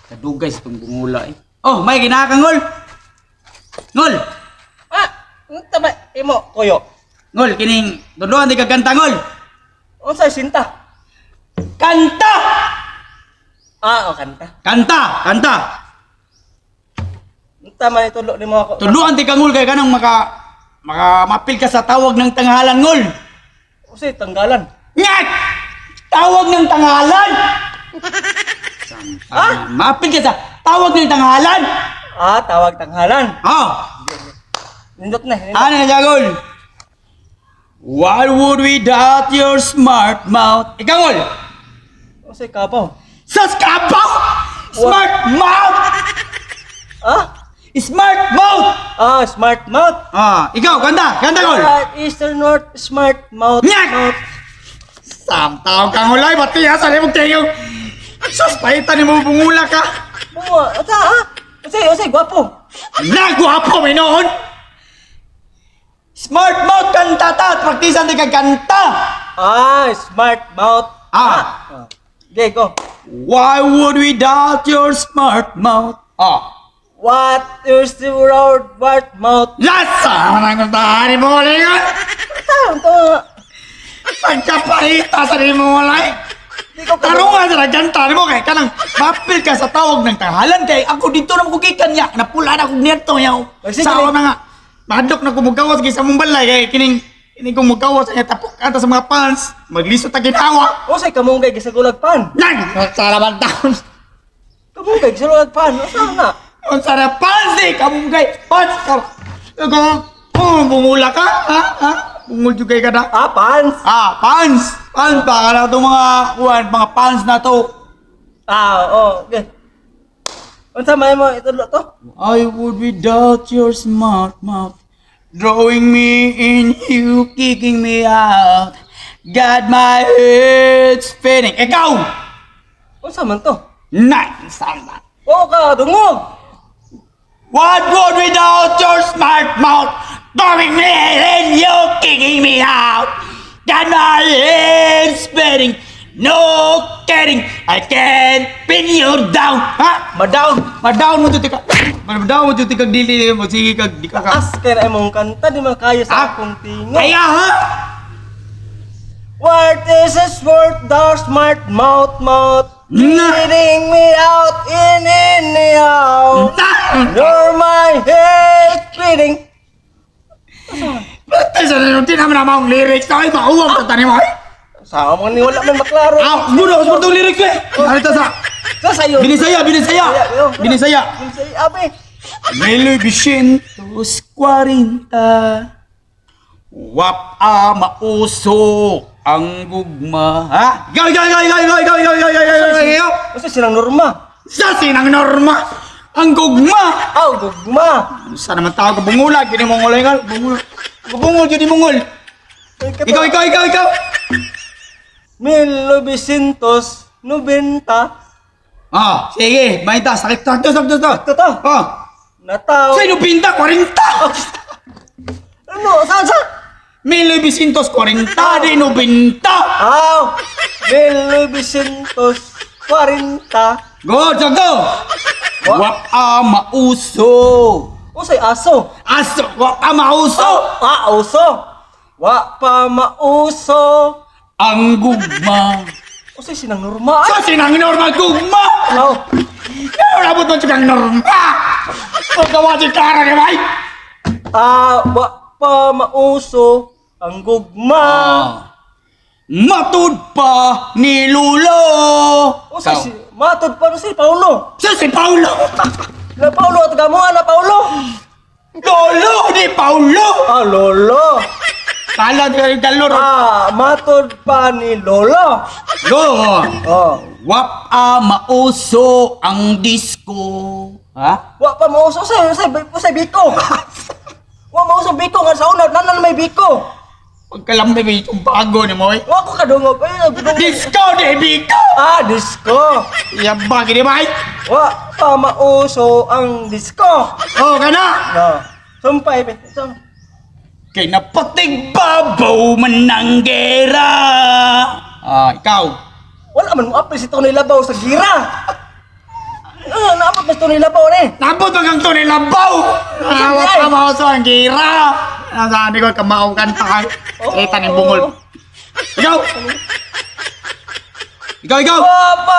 Kadugay sa itong bungula eh. Oh, may ginaka, ngol. Ngol! Ah, unta ba imo koyo? Ngol, kining tudloan di ka kanta, ngol. Unsa sinta? Kanta! Ah, o kanta. Kanta, kanta. Unta man itudlo nimo ako? Tudloan di ka, ngol, kay kanang maka mapil ka sa tawag ng tanghalan, ngol. Unsay tanggalan? Ngat! Tawag ng tanghalan! Ah? Mapil ka sa tawag ng tanghalan! Ah, tawag tanghalan. Oh, Nindot na. Nindot. ano na siya, ngol? Why would we doubt your smart mouth? Ikaw, ngol! Unsay kabaw? Sa skapaw! Smart mouth! Ah? Smart mouth! Ah, smart mouth. Ah, ikaw, kanta! Kanta, ngol! Ah, Eastern North smart mouth. Nyak! Mouth. Samtaw kang ulay, bati ha, sa limong tingog. Sus, pahitan ni mo bungula ka. Bungo, unsa ah? Unsay unsay gwapo? Nagwapo, may noon! Smart mouth kanta ta, praktisan di ka kanta! Ah, smart mouth. Ah. Ah. Okay, go. Why would we doubt your smart mouth? Ah. What is the road what mouth? Lasa! Manang kanta ni mo ulingon! Unsa unta? Pagkapahita sa ni mo ulay! Di ko Tarungan sa nagkanta ni mo kay kanang mapil ka sa tawag ng tanghalan kay ako dito na makugikan niya napula na akong niyadto niya. Ay, sige. Sawa na nga. Mahadlok na kumugawas kay sa mong balay kay kining kining kong mugawas niya tapok ata sa mga pants maglisod ta ginawa. Unsay kamunggay gisagulag pan? Nang sa laban taon. Kamunggay gisagulag pan. Unsa na? Unsa na pants di kamunggay pants ka. Ikaw, oh, bungula ka ha ha bungol jud kay ka na. Ah, pants. Ah, pants. Pants ba kana to mga kuan mga pants na to. Ah, oo, okay. Unsa may mo itudlo to? I would without your smart mouth, drawing me in, you kicking me out. Got my head spinning. Ikaw! Unsa man to? Nine, sama. Oo ka dungog. What would without your smart mouth, drawing me in, you kicking me out. Got my head spinning. No kidding, I can't pin you down. Ha? Ma-down, ma-down mo tika. Ma-down mo tika dili mo sige kag di ka ka. As kay na imong kanta di man kayo Ah, sa akong tingog. Kaya ha? What is this word the smart mouth mouth? Na. Leading me out in any out. Na! You're my head spinning. Patay sa rin, di naman naman ang lyrics. Ay, mauwang ka tanim ay. Sa mo ni wala man maklaro. Ah, muna, sa itong lyrics eh. Ano ito sa? Sa sayo. Binisaya, Binisaya. Binisaya. Binisaya, abe. 1940. Wap a mauso ang gugma. Ha? Ikaw, ikaw, ikaw, ikaw, ikaw, ikaw, ikaw, ikaw, ikaw, ikaw, ikaw. Unsa silang norma? Sa sinang norma, ang gugma. Aw, gugma. Sa naman tao ka bungula, gini mongol ay bungul. Bungol, gini mongol. Ikaw, ikaw, ikaw, ikaw. 1990. Ah, sige, baita, sakit, sakto, sakto, sakto. Sakto to. Oh, Nataw. sa inupinta, 40! Ano? Saan sa? 1940 di 90! Aw, 1940. Good, sakto! Wap a mauso! Usay aso. Aso, wap a mauso! Ah, uso. Wa pa mauso. Ang gugma! Usay sinang norma. Sa sinang norma gugma! Aw, Pero nabot mo siya kang norma! Pagkawa si Clara ni Mike! ah, wa pa mauso ang gugma. Ah. Matud pa ni Lulo! Usay si matod pa no si Paulo. Sa si Paulo! Na Paulo at gamo na Paulo. Lolo ni Paulo! Ah, lolo. Kala di kayo galor. Ah, matod pa ni lolo. Lo! Oh. Wap a mauso ang disco. Ha? Wa pa mauso usay usay usay biko. Wa mauso biko nga sa una nanan may biko. Pagkalambi may itong bago ni mo eh. Wa ko kadungog. Ay, nagdungog. Disco di biko! Ah, disco. Yabag ni Mike! Wa pa mauso ang disco. Oh, ka na! No. Sumpay be. Sum. Kay napatig babaw man ng gera. Ah, ikaw. Wala man mo apil si Tony Labaw sa gira. Ano gusto nila po ni. Nabot ang kang tunay labaw! Awa ka mao sa ang gira! Nasaan ko kamaugan pa. Kita ni bungol. Ikaw! Ikaw, ikaw! Papa